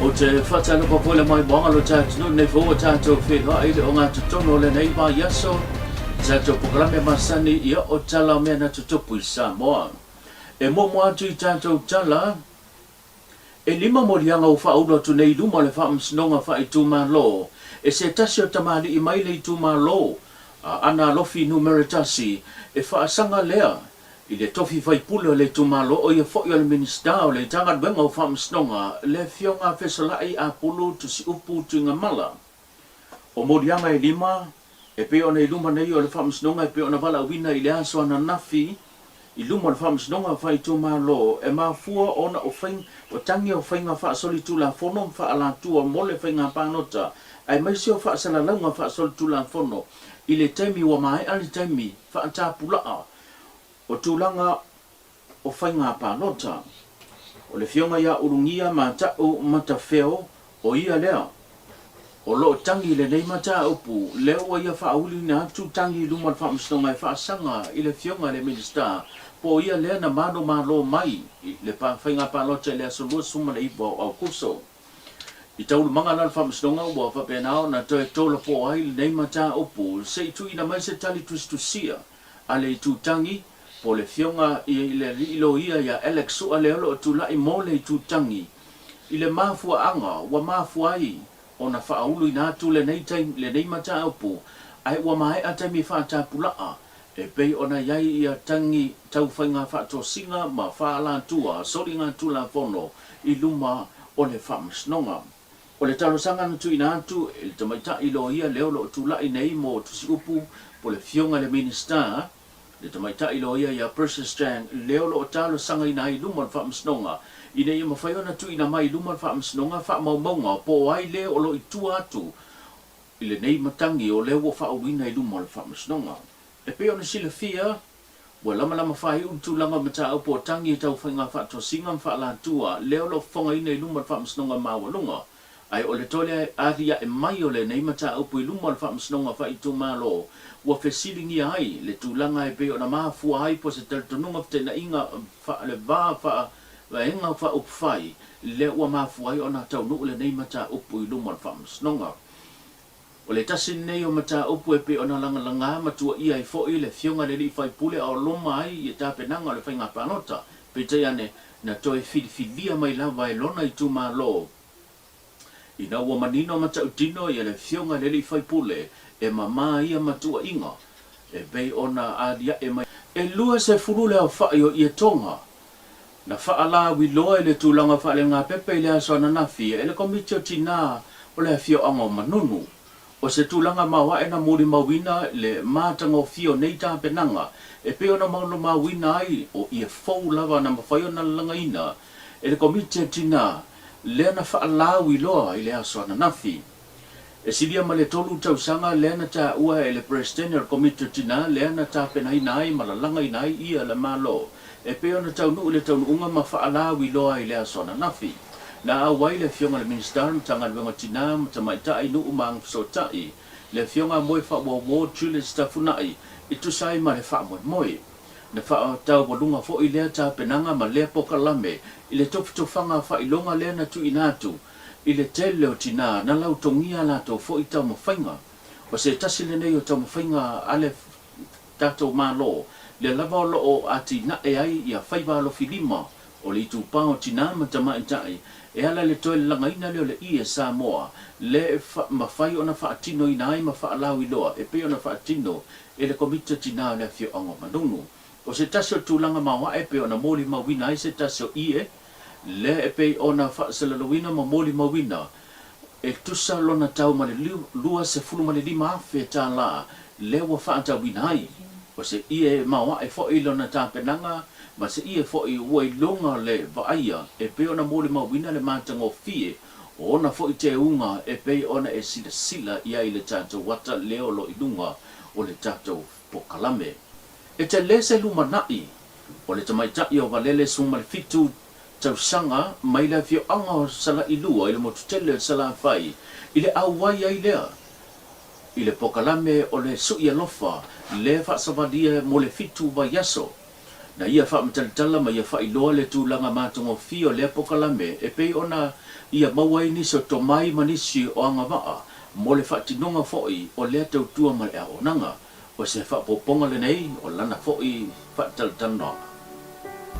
Ou te faatalofa foi le maimoaga lo tatou nei fou o tatou feiloai i le ogatotonu o lenei vaiaso tatou polokalame masani ia o tala o mea na tutupu i Samoa. E muamua atu i tatou tala, e lima moliaga ua faaulu atu nei i luma o le Faamasinoga Faaitumalo e se tasi o tamalii mai le itumalo a Aana Alofi Numera 1 e faasaga lea i le tofi faipule o le itumalo o ia foi o le Minisita o le Matagaluega o Faamasinoga le Afioga Fesola'i Apulu Tusiupu Tuigamala. O moliaga e lima e pei ona i luma nei o le Faamasinoga e pei ona valaauina i le aso ananafi i luma o le Faamasinoga Faaitumalo e mafua ona o faiga o tagi o faiga faasolitulafono ma faaalatua mo le faiga palota aemaise o faasalalauga faasolitulafono i le taimi ua maea le taimi faatapulaa o tulaga o faiga palota. O le Afioga ia Ulugia Mata'u Matafeo, o ia lea o lo o tagi i lenei mataupu, lea ua ia faauliina atu tagi i luma o le Faamasinoga e faasaga i le Afioga i le Minisita, po o ia lea na manomalo mai i le faiga palota i le aso 29 o Aokuso. I taualumaga la o le Faamasinoga ua faapena ona toe tolopo ai lenei mataupu se i tuuina mai se tali tusitusia a le itutagi po o le Afioga i le Alii Loia ia Alex Sua lea o lo o tulai mo le itutagi i le mafuaaga ua mafua ai ona faauluina atu lenei taimi lenei mataupu ae ua maea taimi faatapulaa e pei ona i ai ia tagi tau faiga faatosina ma faalatua soligatulafono i luma o le Faamasinoga. O le talosaga na tuuina atu e le tamaitai loia lea o lo o tulai nei mo Tusiupu po o le Afioga i le Minisita, le tamaitai loia ia Precious Chang lea o lo o talosagaina ai i luma o le Faamasinoga ina ia mafai ona tuuina mai i luma o le Faamasinoga faamaumauga po o ai le o lo o i tua atu i lenei matagi o lea ua faauluina i luma o le Faamasinoga. E pei ona silafia, Ua lamalama faaiu le tulaga o mataupu o tagi e tau faiga faatosina ma faalatua lea o lo o fofogaina i luma o le Faamasinoga Maualuga, ae o le tole aliae mai o lenei mataupu i luma o le Faamasinoga Faaitumalo ua fesiligia ai le tulaga e pei ona mafua ai po o se talitonuga feteenaiga faale-va faa-vaega faaupufai lea ua mafua ai ona taunuu lenei mataupu i luma o le Faamasinoga. O le tasi lenei o mataupu e pei ona lagalaga ma tuuaia ai foi le Afioga i le Alii Faipule a o loma ai i tapenaga o le faiga palota, peitai ane, na toe filifilia mai lava e lona itumalo. Ina ua manino ma tautino ia le Afioga i le Alii Faipule e mama ia matuaiga e pei ona aliae mai. E 20 le aofai o ietoga Na faalauiloa i le tulaga faalegapepe i le aso ananafi e le Komiti o Tinā o le afioaga o Manunu. O se tulaga maoae na molimauina le matagofie o nei tapenaga e pei ona molimauina ai o ie fou lava na mafai ona lalagaina e le Komiti a Tinā lea na faalauiloa i le aso ananafi. E silia ma le 3 tausaga lea na taua e le Peresetene o le Komiti o Tina lea na tapenaina ai ma lalagaina ai ia le Malo e pei ona taunuu i le taunuuga ma faalauiloa ai i le aso ananafi. Na auai le Afioga i le Minisita o le Matagaluega o Tina ma Tamaitai, Nuu ma Agafesootai, le Afioga a Moefaauouo Julius Tafunai i tusa ai ma le faamoemoe. Na faataualuga foi lea tapenaga ma lea polokalame i le tufatufaga faailoga lea na tuuina atu I le tele o tinā, na lautogia a latou foi taumafaiga. O se tasi lenei o taumafaiga a le tatou Malo, lea lava o lo o atinae ai ia faiva alofilima o le itupa o tinā ma tamaitai e ala i le toe lalagaina lea o le ie Samoa, lea e mafai ona faatinoina ai ma faalauiloa e pei ona faatino e le Komiti o Tinā o le Afioaga o Manunu. O se tasi o tulaga maoae e pei ona molimauina ai se tasi o ie, lea e pei ona faasalalauina ma molimauina, e tusa lona tau ma le $25,000 lea ua faatauina ai. O se ie maoae foi lona tapenaga ma se ie foi ua iloga le vaaia e pei ona molimauina le matagofie o ona foi teuga e pei ona e silasila i ai i le tatou ata lea o lo i luga o le tatou polokalame. E tele se lumanai o le tamaitai o Valele 17 tausaga mai le afioaga o Salailua i le motu tele o Salafai i le auai ai lea i le polokalame o le Sui Alofa lea faasavalia mo le fitu vaiaso. Na ia faamatalatala ma ia faailoa le tulaga matagofie o lea pokalame e pei ona ia maua ai nisi o tomai ma nisi o agavaa mo le faatinoga foi o lea tautua ma le auaunaga. O se faaopoopoga lenei o lana foi faatalatalanoaga.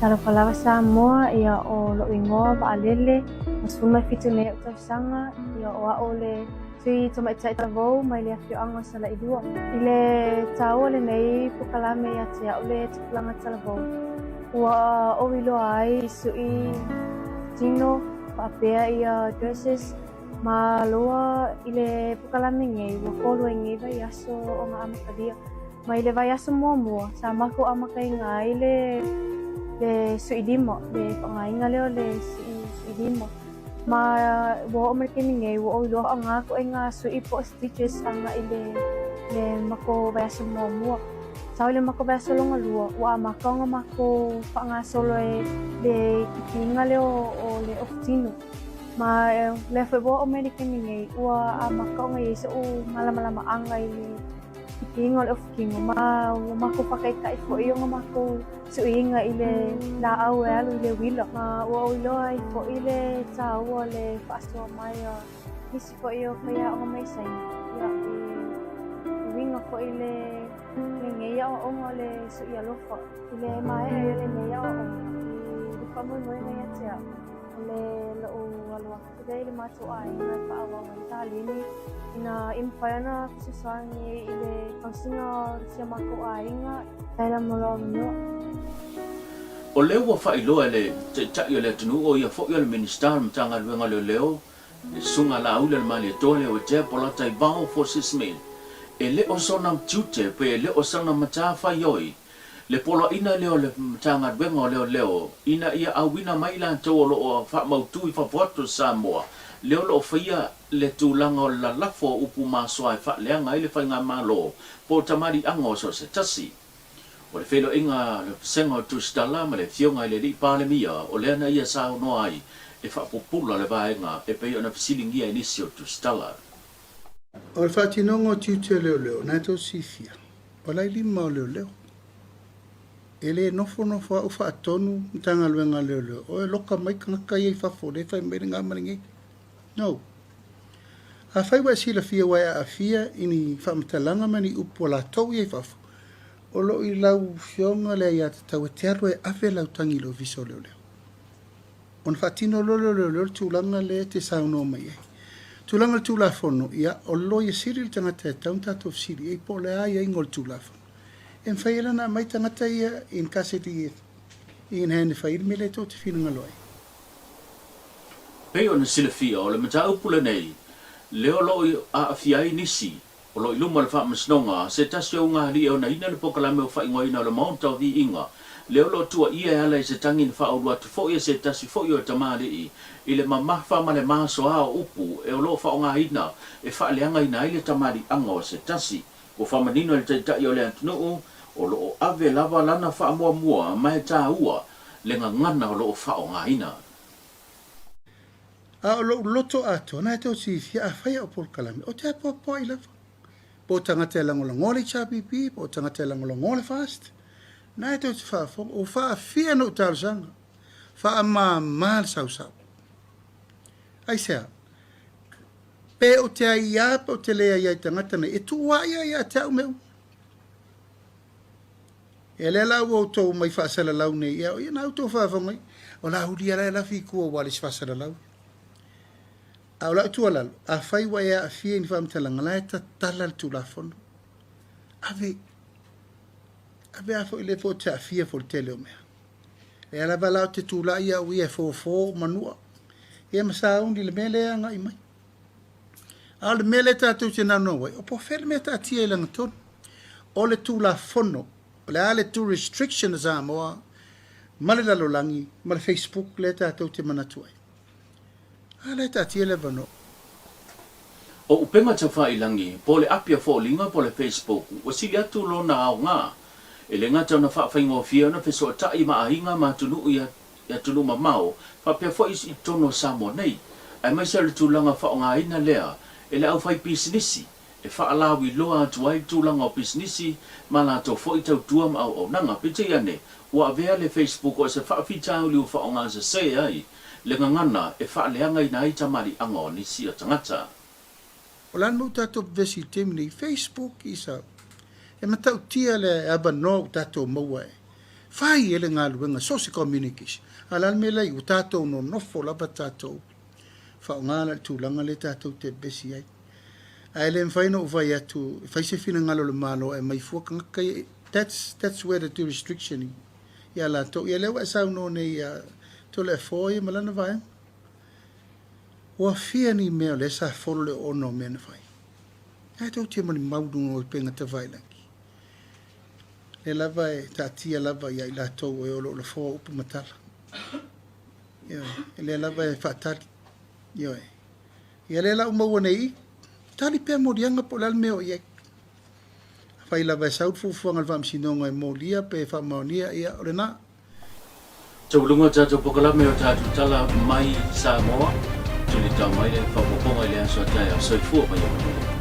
Talofa lava Samoa, ia o lo'u igoa Vaalele, ua 17 nei o'u tausaga, ia o a'u le Sui Tamaitai Talavou mai le afioaga o Salailua. I le taua lenei pokalame ia te a'u le tupulaga talavou, ua ou iloa ai i su'i tino faapea ia dresses ma loa i le pokalame nei ua kolu ai nei vaiaso o ga amatalia. Mai le vaiaso muamua, sa makou amataina ai le le suʻi lima, le faaaogaina lea o le suʻi lima. Ma ua oo mai le taimi nei, ua ou iloa faaaoga ituaiga suʻi po o stitches agai i le le matou vaiaso muamua. Sau i le matou vaiaso lona lua, ua amata ona matou faagasolo e le kipiina lea o le ofu tino. Ma lea foi ua oo mai le taimi nei, ua amata ona i ai soʻu malamalamaaga i le Kipiina o le ofu tino ma ua matou faataitai foi ona matou suiina i le laau e alu i le uila. Ma ua ou iloa ai foi le taua o le faasoa mai a nisi foi o faiaoga mai Saina, ia, e uiga foi le lenei aoaoga o le sui alofa. I le maea ai o lenei aoaoga, i le faamoemoega ia te au, o le lo'u alo atu. Lea i le matou aiga e faaauau ai le taleni ina ia mafai ona fesoasoani i le tausiga o si o matou aiga. Faafetai mo lou avanoa. O lea ua faailoa e le Taitai o le atunuu o ia foi o le Minisita o le Matagaluega o Leoleo, le Susuga Laauli-a-le-Malietoa Leuatea Polataivao Fosi Smith, e le o sona tiute pe e le o sana matafaioi Le poloaiina lea o le Matagaluega o Leoleo ina ia auina mai i latou o lo o faamautu i fafo atu o Samoa, lea o lo o faia le tulaga o le lalafo o upu masoa e faaleaga ai le Faigamalo po o tamaliiaga o so o se tasi. O le feiloaiga a le Vasega o Tusitala ma le Afioga i le Alii Palemia o lea na ia saunoa ai e faapupula le vaega e pei ona fesiligia e nisi o Tusitala. O le faatinoga o tiute o leoleo, na e tou silafia, o la e lima o leoleo. E le nofonofo au faatonu Matagaluega a Leoleo, o e loka mai tagata ia i fafo lea e fai mai lena ma lenei. No. Afai ua e silafia ua e aafia i ni faamatalaga ma ni upu a latou ia i fafo, o lo o i lau afioga le aiatatau e te alu e ave lau tagi i le Ofisa o Leoleo. Ona faatino loa lea o leoleo le tulaga lea e te saunoa mai ai. Tulaga o le Tulafono, ia, o le Loia Sili le tagata e tatau ona tatou fesili i ai po o le a aiaiga o le Tulafono. E mafai ai la ona aumai tagata ia in custody in hand e fai ai le mea lea tou te finagalo ai. Pei ona silafia, o le mataupu lenei, lea o lo o aafia ai nisi O lo o i luma o le Faamasinoga se tasi o ugaalii e onaina le polokalame o faaigoaina o le Maota o Viiga, lea o lo o tuuaia e ala i se tagi na faaulu atu foi e se tasi foi o tamalii i le mamafa ma le masoa o upu e o lo o faaaogaina e faaleagaina ai le tamaliiaga o se tasi. Ua faamanino e le Taitai o le atunuu o lo o ave lava lana faamuamua ma e taua le gagana o lo o faaaogaina. A o lou loto atoa, na e tou silafia, afai au polokalame, ou te apoapoai lava. Po o tagata e lagolagoa le HRPP, po o tagata e lagolagoa le FAST, na e tou te faafofoga, ua faafia na ou talosaga, faamama le sausau. Aisea? Pe ou te aiā pe ou te le aiā i tagata nei, e tuua ia ia te au mea uma. Ia lea la ua outou omai faasalalau nei, ia, ia na outou faafofoga ai, o la hulia la e lafi i tua ua le isi faasalalau. A o lau tuualalo, afai ua e aafia i ni faamatalaga, la e tatala le Tulafono. Ave, ave a foi le foi te aafia foi le tele o mea. Lea lava la ou te tulai au ia e fofo ou manua, ia ma sauni le mea lea e agai mai. A o le mea lea tatou te naunau ai, o po o fea le mea e taatia i lagatonu. O le Tulafono, o le a le jurisdiction a Samoa ma le lalolagi ma le Facebook lea tatou te manatu ai. A la e taatia le avanoa. O upega taufailagi, po o le api a foliga po o le Facebook, ua sili atu lona aoga. E le gata ona faafaigofie ona fesootai ma aiga ma atunuu i i atunuu mamao faapea foi i totonu o Samoa nei, aemaise o le tulaga faaaogaina lea e le aufaipisinisi e faalauiloa atu ai tulaga o pisinisi ma latou foi tautua ma auaunaga. Peitai ane, ua avea le Facebook o se faafitauli ua faaaogasese ai le gagana e faaleagaina ai tamaliiaga o nisi o tagata. O le a le mea ua tatou vevesi i le taimi nei? Facebook isa. E matautia le avanoa ua tatou maua e fai ai le galuega, so o se communication. A o le a le mea la i ua tatou nonofo lava tatou faaaoga la le tulaga lea tatou te vevesi ai. Ae le mafai ona ou fai atu e fai se finagalo o le Malo e aumai fua tagata ia. That's, that's where the jurisdiction ia latou. Ia lea ua e saunoa nei ia Toleafoa ia ma lana vaega. Ua fia ni mea o lea sa folo le oona o mea na fai. Ae tou te malimau luga o upega tafailagi. Lea lava e taatia lava ia i latou o e o lo o lafoa upu ma tala. Ioe, lea lava e faatali. Ioe. Ia lea la ua maua nei i, tali pea moliaga po o le a le mea o i ai. Afai lava e sau le fuafuaga a le Faamasinoga e molia pe e faamaonia, ia, o lena. Tauluga o tatou polokalame o tatou tala mai Samoa, tulitao mai le faaopoopoga i le aso a taeao. Soifua ma ia manuia.